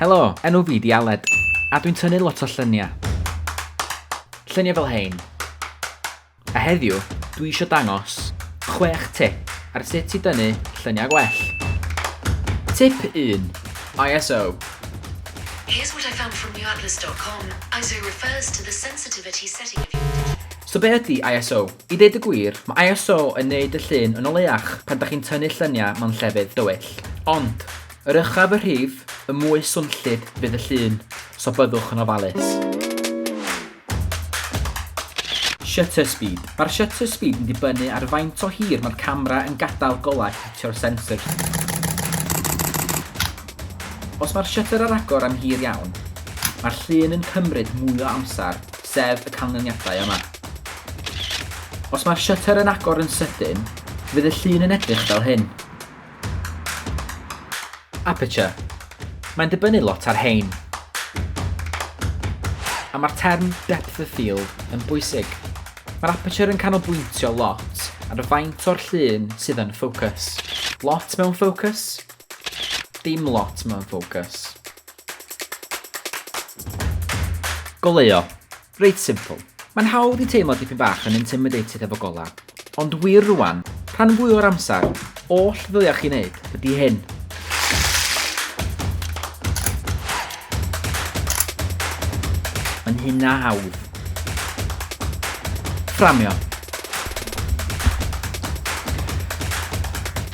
Helo, enw fi 'di Aled, a dwi'n tynnu lot o lluniau. Lluniau fel hein. A heddiw, dwi eisiau dangos chwech tip ar sut i dynnu lluniau gwell. Tip 1. ISO. Here's what I found from newatlas.com. ISO refers to the sensitivity setting of your digital... So be ydy ISO? I ddeud y gwir, mae ISO yn neud y llun yn oleuach pan da chi'n tynnu lluniau mewn llefydd dywyll. Ond, Yr uchaf y rhif, y mwy swnllyd fydd y llun, so byddwch yn ofalus. Shutter speed. Mae'r shutter speed yn dibynnu ar faint o hir mae'r camera yn gadael golau hitio'r sensor. Os mae'r shutter ar agor am hir iawn, mae'r llun yn cymryd mwy o amser, sef y canlyniadau yma. Os mae'r shutter yn agor yn sydyn, fydd y llun yn edrych fel hyn. Aperture. Mae'n dibynnu lot ar hein. A mae'r term depth of field yn bwysig. Mae'r aperture yn canolbwyntio lot ar faint o'r llun sydd yn ffocws. Lot mewn ffocws? Dim lot mewn ffocws. Goleuo. Reit simple. Mae'n hawdd i teimlo dipyn bach yn intimidated efo gola, ond wir rwan, rhan fwy o'r amser, oll ddylia chi wneud ydy hyn. Mae'n hynna hawdd. Fframio.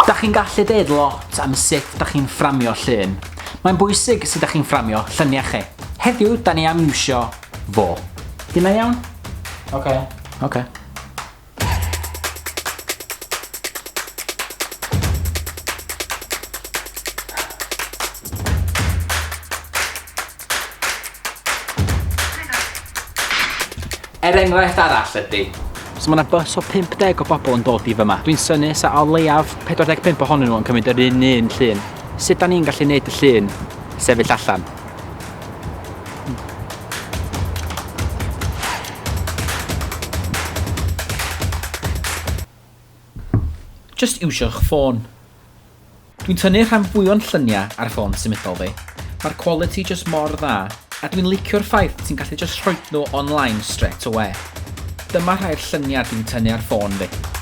Da chi'n gallu deud lot am sut da chi'n fframio llun. Mae'n bwysig sut da chi'n fframio lluniau chi. Heddiw, da ni am iwsio fo. Di hynna iawn? Oce. Oce. Er enghraifft arall ydy, so mae yna bus o 50 o bobl yn dod i fyma. Dwi'n synnu sa o leiaf 45 ohonyn nhw yn cymryd yr un un llun. Sut da ni'n gallu neud y llun sefyll allan? Just iwsio'ch ffôn. Dwi'n tynnu rhan fwy o'n lluniau ar ffôn symudol fi. Mae'r quality just mor dda, a dwi'n licio'r ffaith ti'n gallu just rhoid nhw online straight away. Dyma rhai'r lluniau dwi'n tynnu ar ffôn fi.